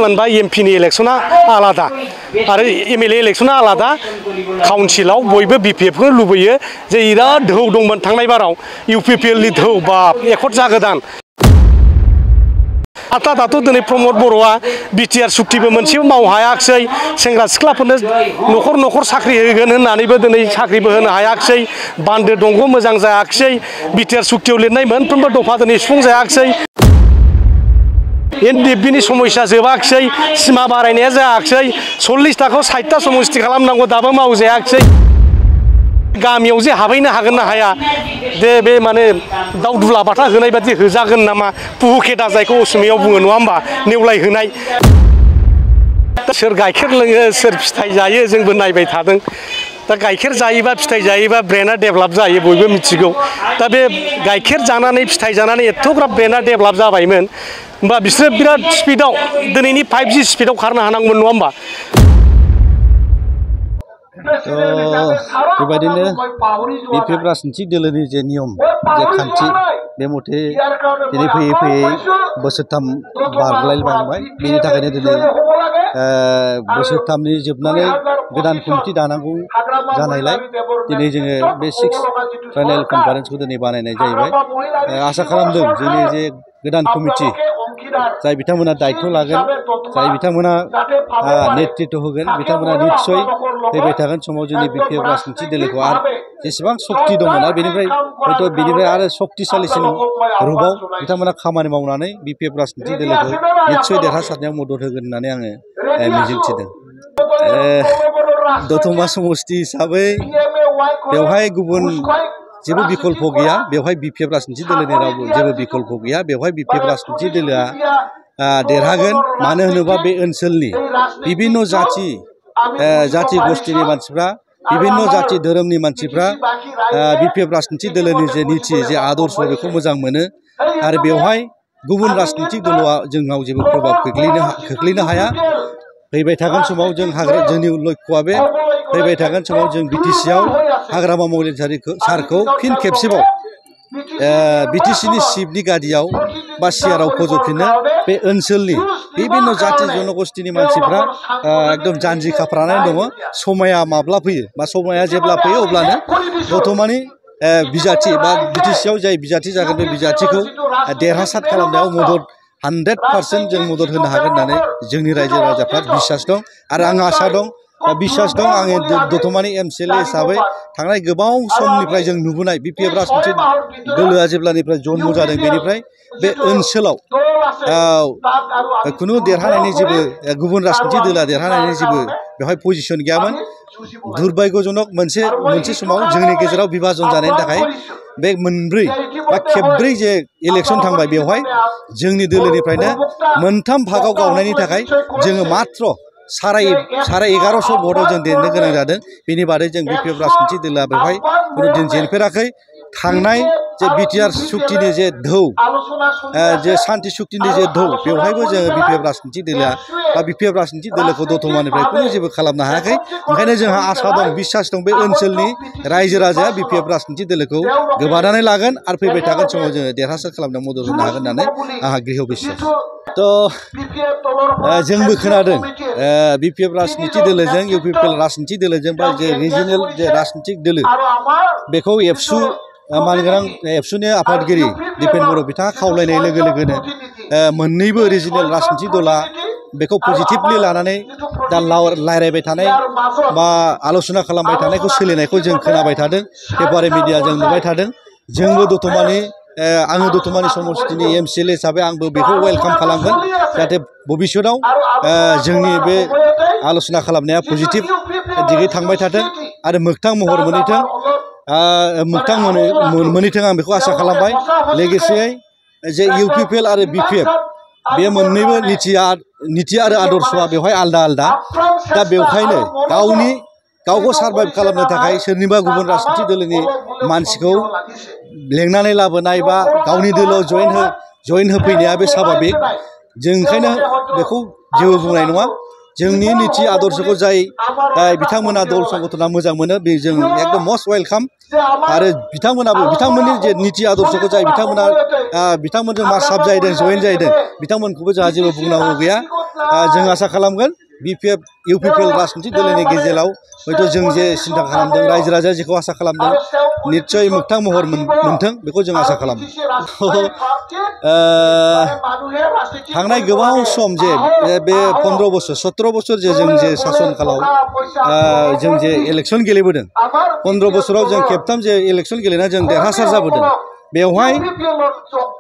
मोनबा एमपि नि इलेक्शना आलादा आरो एमएलए इलेक्शना आलादा काउन्सिलाव बयबो बिपिएफखौ लुबैयो जे बिराद धौ दंमोन थांनाय बाराव इउपिपिएल नि धौ बाप एकट जागोदान आथा दाथ' दिनै प्रमद बर'आ बिटिआर सुक्तिबो मोनसेबो मावनो हायाखिसै सेंग्रा सिख्लाफोरनो न'खर न'खर साख्रि होगोन होननानैबो दिनै साख्रिबो होनो हायाखिसै बान्दो दंग मोजां जायाखिसै बिटिआर सुक्तियाव लिरनाय मोनफ्रोमबो दफा दिनै सुफुं जायाखिसै एनडिएफबिनि समस्या जोबाखिसै सिमा बारायनाया जायाखिसै 40 थाखौ 60 ता समस्ति खालामनांगौ दाबो मावजायाखिसै गामियाव जे हाबैनो हागोन ना हाया दे बे माने दाउ दुला बाथा होनाय बादि होजागोन नामा पुहुकेटा जायखौ असमियाव बुङो नङा होमबा नेवलाय होनाय सोर गाइखेर लोङो सोर फिथाइ जायो जोंबो नायबाय थादों दा गाइखेर जायोबा फिथाइ जायोबा ब्रेना डेभेलप जायो बयबो मिथिगौ दा बे गाइखेर जानानै फिथाइ जानानै एथ'ग्राब ब्रेना डेभेलप जाबायमोन होमबा बिसोरो बिराद स्पिडआव दिनैनि 5G स्पिडआव खारनो हानांगौमोन नङा होमबा बेबायदिनो बिपिएफ राजनितिक दोलोनि जे नियम जे खान्थि बे मथे दिनै फैयै फैयै बोसोरथाम बारलायलांबाय बेनि थाखायनो दिनै बोसोरथामनि जोबनानै गोदान कमिटि दानांगौ जानायलाय दिनै जोङो बे 6th फाइनाल कनफारेन्सखौ दिनै बानायनाय जाहैबाय आसा खालामदों जोंनि जे गोदान कमिटि जाय बिथांमोना दायित्व लागोन जाय बिथांमोना नेतृत्व होगोन बिथांमोना निस्सय फैबाय थागोन समाव जोंनि बिपिएफ राजनितिक दोलोखौ आरो जेसेबां शक्ति दंमोन आरो बेनिफ्राय आरो शक्तिशालिसिन रुपाव बिथांमोना खामानि मावनानै बिपिएफ राजनितिक दोलोखौ निस्सय देरहासारनायाव मदद होगोन होननानै आङो मिजिंथिदों दतमा समष्टि हिसाबै बेवहाय गुबुन जेबो बिकल्प गैया बेवहाय बिपिएफ राजनितिक दोलोनि रावबो जेबो बिकल्प गैया बेवहाय बिपिएफ राजनितिक दोलोआ देरहागोन मानो होनोबा बे ओनसोलनि बिभिन्न जाति गोष्ठीनि मानसिफ्रा बिभिन्न जाति धोरोमनि मानसिफ्रा बिपिएफ राजनितिक दोलोनि जे नीति जे आदर्श बेखौ मोजां मोनो आरो बेवहाय गुबुन राजनितिक दोलोआ जोंनाव जेबो प्रभाब खोख्लैनो हाया फैबाय थागोन समाव जोंनि लक्ष्यआ बे फैबाय थागोन समाव जों बिटिसिआव हाग्रामा महिलारि सारखौ फिन खेबसेबाव बिटिसिनि चिफनि गादियाव बा सियाराव फज'फिननो बे ओनसोलनि बिभिन्न जाति जनगोष्ठीनि मानसिफ्रा एकदम जानजि खाफ्रानानै दङ समाया माब्ला फैयो बा समाया जेब्ला फैयो अब्लानो दतमानि बिजाथि बा बिटिसिआव जाय बिजाथि जागोन बे बिजाथिखौ देरहासार खालामनायाव मदद 100% जों मदद होनो हागोन होननानै जोंनि रायजो राजाफ्रा बिसास दं आरो आं आसा दं बिसास दं आङो दतमानि एमसिएलए हिसाबै थांनाय गोबाव समनिफ्राय जों नुबोनाय बिपिएफ राजनितिक दोलोआ जेब्लानिफ्राय जन्म जादों बेनिफ्राय बे ओनसोलाव खुनु देरहानायनि जेबो गुबुन राजनितिक दोलोआ देरहानायनि जेबो बेवहाय पजिशन गैयामोन दुर्भाग्यजनक मोनसे समाव जोंनि गेजेराव बिभाजन जानायनि थाखाय बे मोनब्रै बा खेबब्रै जे इलेक्शन थांबाय बेवहाय जोंनि दोलोनिफ्रायनो मोनथाम भागाव गावनायनि थाखाय जोङो मात्र 1150 भटआव जों देरनो गोनां जादों बेनि बादै जों बिपिएफ राजनितिक दोलोआ बेवहाय खुनु दिन जेनफेराखै थांनाय जे बिटिआर सुक्तिनि जे धौ जे शान्ति सुक्तिनि जे धौ बेवहायबो जोङो बिपिएफ राजनितिक दोलोआ बा बिपिएफ राजनितिक दोलोखौ दतमानिफ्राय खुनु जेबो खालामनो हायाखै ओंखायनो जोंहा आसा दं बिसास दं बे ओनसोलनि रायजो राजाया बिपिएफ राजनितिक दोलोखौ गोबानानै लागोन आरो फैबाय थागोन समाव जोङो देरहासार खालामनायाव मदद होनो हागोन होननानै आंहा गृह बिसास जोंबो खोनादों बिपिएफ राजनितिक दोलोजों इउपिपिएल राजनितिक दोलोजों बा जे रिजिनेल जे राजनितिक दोलो बेखौ मानगोनां एबसुनि आफादगिरि दिपेन बर' बिथाङा खावलायनाय लोगो लोगोनो मोननैबो रिजिनेल राजनितिक दला बेखौ पजिटिभलि लानानै दा रायज्लायबाय थानाय बा आलोचना खालामबाय थानायखौ सोलिनायखौ जों खोनाबाय थादों पेपार मिडिया जों नुबाय थादों जोंबो आङो दतमानि समष्टिनि एमसिएलए हिसाबै आंबो बेखौ वेलकाम खालामगोन जाहाथे भबिष्यतआव जोंनि बे आलोचना खालामनाया पजिटिभ दिगै थांबाय थाथों आरो मोगथां महर मोनहैथों आं बेखौ आसा खालामबाय लोगोसेयै जे इउपिपिएल आरो बिपिएफ बे मोननैबो नीति आरो आदर्शआ बेवहाय आलदा आलदा दा बेवहायनो गावखौ सारभाइभ खालामनो थाखाय सोरनिबा गुबुन राजनितिक दोलोनि मानसिखौ लेंनानै लाबोनाय बा गावनि दोलोआव जयेन होफैनाया बे स्वाभाबिक जों ओंखायनो बेखौ जेबो बुंनाय नङा जोंनि नीति आदर्शखौ जाय बिथांमोना दल संगठना मोजां मोनो बे जों एकदम मस्ट वेलकाम आरो बिथांमोननि जे नीति आदर्शखौ जाय बिथांमोनजों मार्चाप जाहैदों जयेन जाहैदों बिथांमोनखौबो जोंहा जेबो बुंनांगौ गैया जों आसा खालामगोन BPF UPPL राजनितिक दोलोनि गेजेराव हयथ' जों जे सिन्था खालामदों रायजो राजाया जेखौ आसा खालामदों निस्सय मोगथां महर मोनथों बेखौ जों आसा खालामो थांनाय गोबाव सम जे बे 15 बोसोर 17 बोसोर जे जों जे शासन कालाव जों जे इलेक्सन गेलेबोदों 15 बोसोराव जों खेबथाम जे इलेक्सन गेलेना जों देरहासार जाबोदों बेवहाय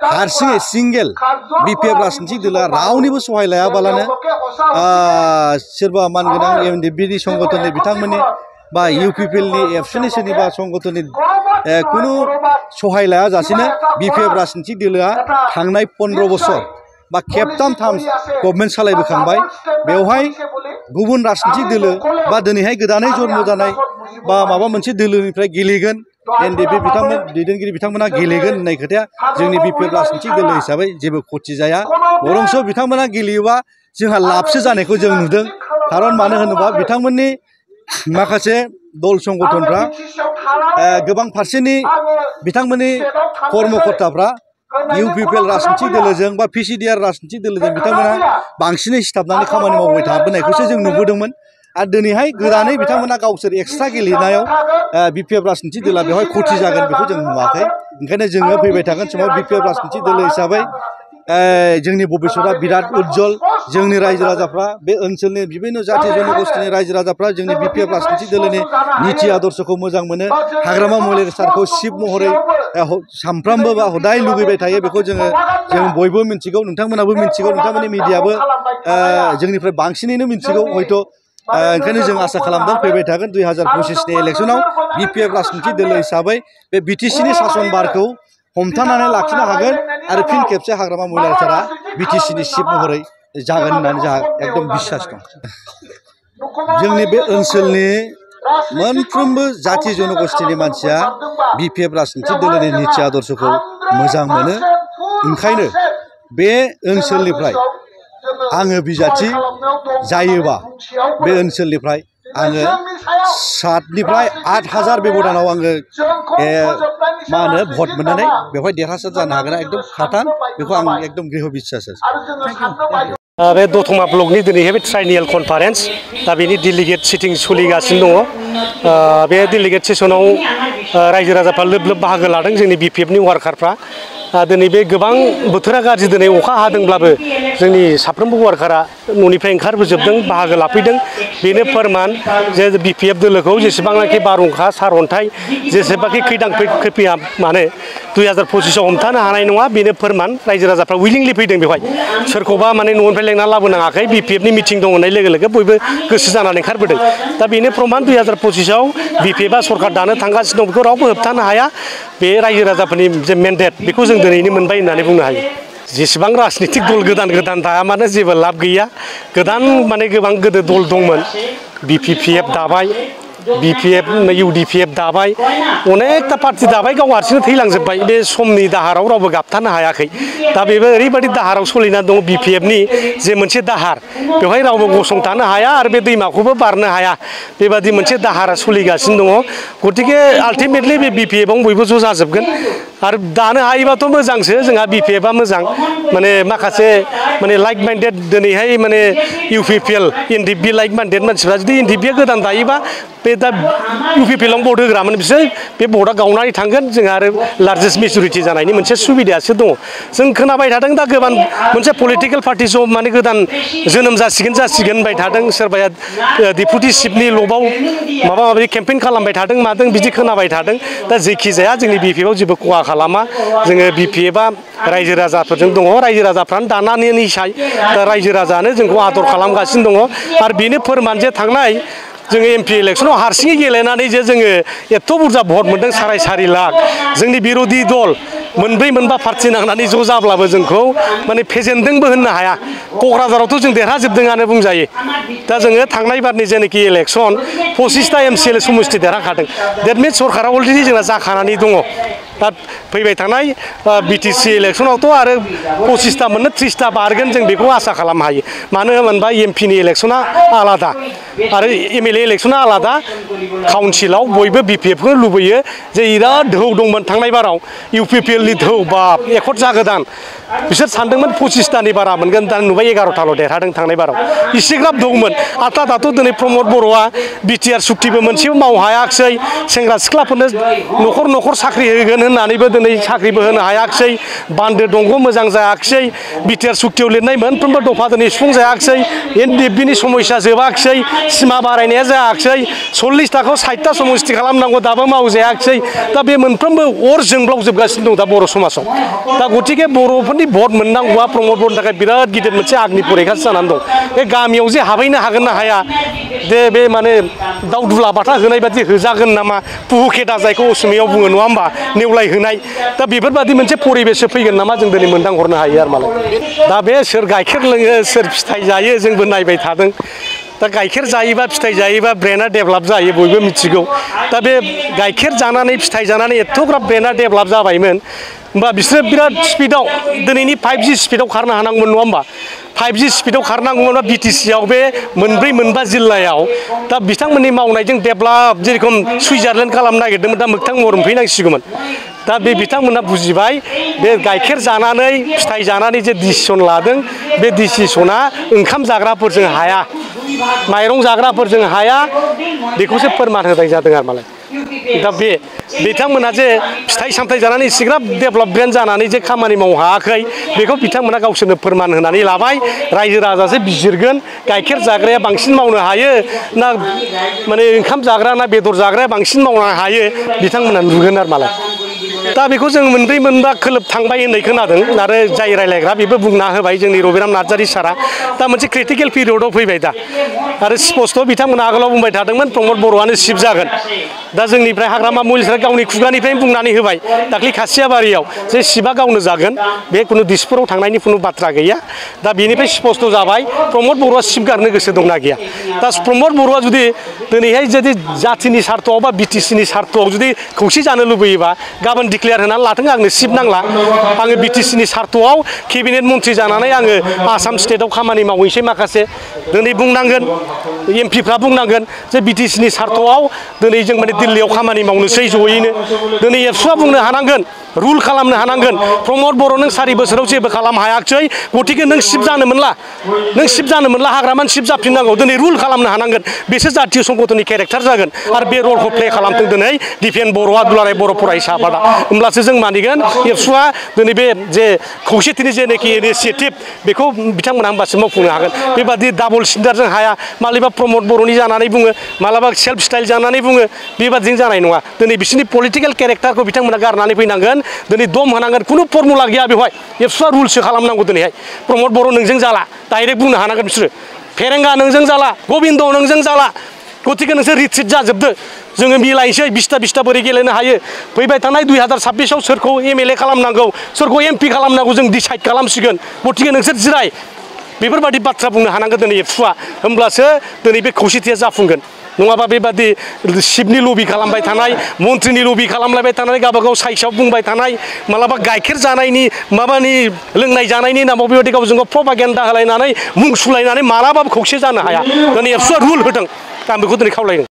हारसिङै सिंगेल BPF राजनितिक दोला रावनिबो सहाय लायाबालानो सोरबा मानगोनां MDB नि संगठननि बिथांमोननि बा UPPL नि एबसुनि सोरनिबा संगठननि कुनु सहाय लायाजासेनो BPF राजनितिक दोलोआ थांनाय 15 बोसोर बा खेबथाम गभर्नमेन्ट सालायबोखांबाय बेवहाय गुबुन राजनितिक दोलो बा दिनैहाय गोदानै जन्म जानाय बा माबा मोनसे दोलोनिफ्राय गेलेगोन NDP बिथांमोन दैदेनगिरि बिथांमोना गेलेगोन होननाय खोथाया जोंनि BPF राजनितिक दोलो हिसाबै जेबो खथि जाया बरंस बिथांमोना गेलेयोबा जोंहा लाबसो जानायखौ जों नुदों खारन मानो होनोबा बिथांमोननि माखासे दल संगठनफ्रा गोबां फारसेनि बिथांमोननि कर्मकर्ताफ्रा UPPL राजनितिक दोलोजों बा PCDR राजनितिक दोलोजों बिथांमोना बांसिनै सिथाबनानै खामानि मावबाय थाबोनायखौसो जों नुबोदोंमोन आरो दिनैहाय गोदानै बिथांमोना गावसोर एक्सट्रा गेलेनायाव BPF राजनितिक दोला बेवहाय खथि जागोन बेखौ जों नुवाखै ओंखायनो जोङो फैबाय थागोन समाव BPF राजनितिक दोलो हिसाबै जोंनि भबिष्यतआ बिराद उज्जवल जोंनि रायजो राजाफ्रा बे ओनसोलनि बिभिन्न जाथि जनगोष्ठीनि रायजो राजाफ्रा जोंनि BPF राजनितिक दोलोनि नीति आदर्शखौ मोजां मोनो हाग्रामा महिलारि सारखौ शिब महरै सानफ्रामबो बा हदाय लुगैबाय थायो बेखौ जों बयबो मिन्थिगौ नोंथांमोनाबो मिन्थिगौ नोंथांमोननि मिडियाबो जोंनिफ्राय बांसिनैनो मिन्थिगौ हयथ' ओंखायनो जों आसा खालामदों फैबाय थागोन 2025 नि इलेक्सनाव BPF राजनितिक दोलो हिसाबै बे BTC नि शासन बारखौ हमथानानै लाखिनो हागोन आरो फिन खेबसे हाग्रामा महिलारि सारा BTC नि चिफ महरै जागोन होननानै जोंहा एकदम बिश्वास दं जोंनि बे ओनसोलनि मोनफ्रोमबो जाथि जनगोष्ठीनि मानसिया BPF राजनितिक दोलोनि नीति आदर्शखौ मोजां मोनो ओंखायनो बे ओनसोलनिफ्राय आङो बिजाथि जायोबा बे ओनसोलनिफ्राय आङो 7निफ्राय 8000 बेबदानाव आङो मा होनो भट मोननानै बेवहाय देरहासार जानो हागोन एकदम खाथान बेखौ आं एकदम गृह बिश्वास बे दतमा ब्लकनि दिनैहाय बे ट्राइनियेल कनफारेन्स दा बेनि डेलिगेट सिटिं सोलिगासिनो दङ बे डेलिगेट सेसनाव रायजो राजाफ्रा लोब लोब बाहागो लादों जोंनि BPF नि वार्कारफ्रा दिनै बे गोबां बोथोरा गाज्रि दिनै अखा हादोंब्लाबो जोंनि साफ्रोमबो वार्कारा न'निफ्राय ओंखारबोजोबदों बाहागो लाफैदों बेनो फोरमान जे BPF दोलोखौ जेसेबांनाखि बारहुंखा सारअन्थाइ जेसेबांखि खैदां खैफैया मानो 2025 आव हमथानो हानाय नङा बेनो फोरमान रायजो राजाफ्रा उइलिंलि फैदों बेवहाय सोरखौबा माने न'निफ्राय लेंना लाबोनाङाखै BPF नि मिटिं दं होननाय लोगो लोगो बयबो गोसो जानानै ओंखारबोदों दा बेनो प्रमान 2025 आव BPF आ सरकार दानो थांगासिनो दं बेखौ रावबो होबथानो हाया बे रायजो राजाफोरनि जे मेन्डेट बेखौ जों दिनैनो मोनबाय होननानै बुंनो हायो जेसेबां राजनितिक दल गोदान दाया मानो जेबो लाब गैया गोदान माने गोबां गोदो दल दंमोन BPPF दाबाय BPF UDPF दाबाय अनेकथा पार्टी दाबाय गाव हारसिंनो थैलांजोब्बाय बे समनि दाहाराव रावबो गाबथानो हायाखै दा बेबो ओरैबायदि दाहाराव सोलिना दं BPF नि जे मोनसे दाहार बेवहाय रावबो गसंथानो हाया आरो बे दैमाखौबो बारनो हाया बेबादि मोनसे दाहारा सोलिगासिनो दङ गतिके आल्टिमेटलि बे BPF आव बयबो ज' जाजोबगोन आरो दानो हायोबाथ' मोजांसो जोंहा BPF आ मोजां माने माखासे माने लाइक माइन्डेड दिनैहाय माने UPPL NDP लाइक माइन्डेड मानसिफ्रा जुदि NDP आ गोदान दायोबा बे दा UPPL आव भट होग्रामोन बिसोर बे भटआ गावनानै थांगोन जोंहा आरो लार्जेस्ट मेजरिटि जानायनि मोनसे सुबिदायासो दङ जों खोनाबाय थादों दा गोबां मोनसे पलिटिकेल पार्टि ज' माने गोदान जोनोम जासिगोन होनबाय थादों सोरबाया डेपुटि चिफनि लबाव माबा माबि केम्पेइन खालामबाय थादों मादों बिदि खोनाबाय थादों दा जेखि जाया जोंनि BPF आव जेबो खहा खालामा जोङो BPF आ रायजो राजाफोरजों दङ रायजो राजाफ्रानो दानानै निसाय दा रायजो राजानो जोंखौ आदर खालामगासिनो दङ आरो बेनो फोरमान जे थांनाय जोङो MP इलेक्सनाव हारसिङै गेलेनानै जे जोङो एथ' बुरजा भट मोनदों 4.5 लाख जोंनि बिरोधि दल मोनब्रै मोनबा पार्टी नांनानै ज' जाब्लाबो जोंखौ माने फेजेनदोंबो होननो हाया क'क्राझारावथ' जों देरहाजोबदोंआनो बुंजायो दा जोङो थांनाय बारनि जेनाखि इलेक्सन 25टा MCL समस्ति देरहाखादों डेट मिन्स सरकारा अलरेडि जोंना जाखानानै दङ दा फैबाय थानाय बिटिसि इलेक्सनावथ' आरो 25टा मोननो 30टा बारगोन जों बेखौ आसा खालामनो हायो मानो होनोबा एमपिनि इलेक्सना आलादा आरो एमएलए इलेक्सना आलादा काउन्सिलाव बयबो बिपिएफखौ लुबैयो जे बिराद दोहौ दंमोन थांनाय बाराव इउपिपिएलनि दोहौ बाप एकट जागोदान बिसोर सानदोंमोन 25टानि बारा मोनगोन दा नुबाय 11टाल' देरहादों थांनाय बाराव इसेग्राब दंमोन आथा दाथ' दिनै प्रमद बर'आ बिटिआर सुक्तिबो मोनसेबो मावनो हायाखिसै सेंग्रा सिख्लाफोरनो न'खर न'खर साख्रि होगोन होननानैबो दिनै साख्रिबो होनो हायाखिसै बान्दो दंग मोजां जायाखिसै बिटिआर सुक्तियाव लिरनाय मोनफ्रोमबो दफा दिनै सुफुं जायाखिसै एनडिएफबिनि समस्या जोबाखिसै सिमा बारायनाया जायाखिसै 40टाखौ 60टा समस्ति खालामनांगौ दाबो मावजायाखिसै दा बे मोनफ्रोमबो अर जोंब्लावजोबगासिनो दं दा बर' समाजाव दा गतिके बर'फोरनि भट मोननांगौआ प्रमद बर'नि थाखाय बिराद गिदिर मोनसे आगनि फरिखासो जानानै दं बे गामियाव जे हाबहैनो हागोन ना हाया दे बे माने दाउ दुला बाथा होनाय बादि होजागोन नामा पुहुखेदा जायखौ असमियाव बुङो नङा होमबा नेवलाय होनाय दा बेफोरबादि मोनसे परिबेससो फैगोन नामा जों दिनै मोनदांहरनो हायो आरो मालाय दा बे सोर गाइखेर लोङो सोर फिथाइ जायो जोंबो नायबाय थादों दा गाइखेर जायोबा फिथाइ जायोबा ब्रेना डेभेलप जायो बयबो मिथिगौ दा बे गाइखेर जानानै फिथाइ जानानै एथ'ग्राब ब्रेना डेभेलप जाबायमोन होमबा बिसोरो बिराद स्पिडआव दिनैनि 5G स्पिडआव खारनो हानांगौमोन नङा होमबा 5G स्पिडआव खारनांगौमोनबा बिटिसिआव बे मोनब्रै मोनबा जिल्लायाव दा बिथांमोननि मावनायजों डेभेलप जेरखम सुइजारलेण्ड खालामनो नागिरदोंमोन दा मोगथां महर मोनफैनांसिगौमोन दा बे बिथांमोना बुजिबाय बे गाइखेर जानानै फिथाइ जानानै जे डिसिसन लादों बे डिसिसना ओंखाम जाग्राफोरजों हाया माइरं जाग्राफोरजों हाया बेखौसो फोरमान होनाय जादों आरो मालाय दा बे बिथांमोना जे फिथाइ सामथाइ जानानै इसेग्राब डेभेलपमेन्ट जानानै जे खामानि मावनो हायाखै बेखौ बिथांमोना गावसोरनो फोरमान होनानै लाबाय रायजो राजासो बिजिरगोन गाइखेर जाग्राया बांसिन मावनो हायो ना माने ओंखाम जाग्रा ना बेदर जाग्राया बांसिन मावनो हायो बिथांमोना नुगोन आरो मालाय दा बेखौ जों मोनब्रै मोनबा खोलोब थांबाय होननाय खोनादों आरो जाय रायलायग्रा बेबो बुंना होबाय जोंनि रबिराम नार्जारि सारा दा मोनसे क्रिटिकेल पिरियडआव फैबाय दा आरो स्पस्ट बिथांमोना आगोलाव बुंबाय थादोंमोन प्रमद बर'आनो चिफ जागोन दा जोंनिफ्राय हाग्रामा महिलारिया गावनि खुगानिफ्रायनो बुंनानै होबाय दाख्लै खासियाबारियाव जे चिफआ गावनो जागोन बे खुनु दिसपुराव थांनायनि खुनु बाथ्रा गैया दा बेनिफ्राय स्पस्ट जाबाय प्रमद बर'आ चिफ गारनो गोसो दंना गैया दा प्रमद बर'आ जुदि दिनैहाय जुदि जाथिनि सार्थआव बा बिटिसिनि सार्थआव जुदि खौसे जानो लुबैयोबा गाबोन डिक्लेयार होनानै लाथों आंनो चिफ नांला आङो बिटिसिनि सार्थआव केबिनेट मन्थ्रि जानानै आङो आसाम स्टेटआव खामानि मावहैसै माखासे दिनै बुंनांगोन एमपिफ्रा बुंनांगोन जे बिटिसिनि सार्थआव दिनै जों माने दिल्लीयाव खामानि मावनोसै जयैनो दिनै एबसुआ बुंनो हानांगोन रुल खालामनो हानांगोन प्रमद बर' नों 4 बोसोराव जेबो खालामनो हायाखिसै गतिके नों चिफ जानो मोनला हाग्रामानि चिफ जाफिननांगौ दिनै रुल खालामनो हानांगोन बेसो जातीय संगठननि केरेक्टार जागोन आरो बे रलखौ प्ले खालामथों दिनै दिपेन बर'आ दुलाराय बर' फरायसा आफादा होमब्लासो जों मानिगोन एबसुआ दिनै बे जे खौसेथिनि जेनाखि इनिसियेटिभ बेखौ बिथांमोना होमबासो मावफुंनो हागोन बेबादि डाबल सिन्डारजों हाया मालाबा प्रमद बर'नि जानानै बुङो मालाबा सेल्फ स्टाइल जानानै बुङो बेबादिजों जानाय नङा दिनै बिसोरनि पलिटिकेल केरेक्टारखौ बिथांमोना गारनानै फैनांगोन दिनै दम होनांगोन खुनु फर्मुला गैया बेवहाय एबसुआ रुलसो खालामनांगौ दिनैहाय प्रमद बर' नोंजों जाला डाइरेक्ट बुंनो हानांगोन बिसोरो फेरेंगा नोंजों जाला गबिन्द नोंजों जाला गतिके नोंसोर रिट्रिट जाजोबदो जोङो मिलायनोसै 20टा बोरै गेलेनो हायो फैबाय थानाय 2026आव सोरखौ एमएलए खालामनांगौ सोरखौ एमपि खालामनांगौ जों डिसाइड खालामसिगोन गतिके नोंसोर जिराय बेफोरबादि बाथ्रा बुंनो हानांगोन दिनै एबसुआ होमब्लासो दिनै बे खौसेथिया जाफुंगोन नङाबा बेबादि शिबनि लबि खालामबाय थानाय मन्थ्रिनि लबि खालामलायबाय थानाय गावबागाव साइसआव बुंबाय थानाय मालाबा गाइखेर जानायनि माबानि लोंनाय जानायनि नामाव बेबायदि गावजों गाव प्रपागेन्डा होलायनानै मुं सुलायनानै मालाबाबो खौसे जानो हाया दिनै एबसुआ रुल होदों आं बेखौ दिनै खावलायदों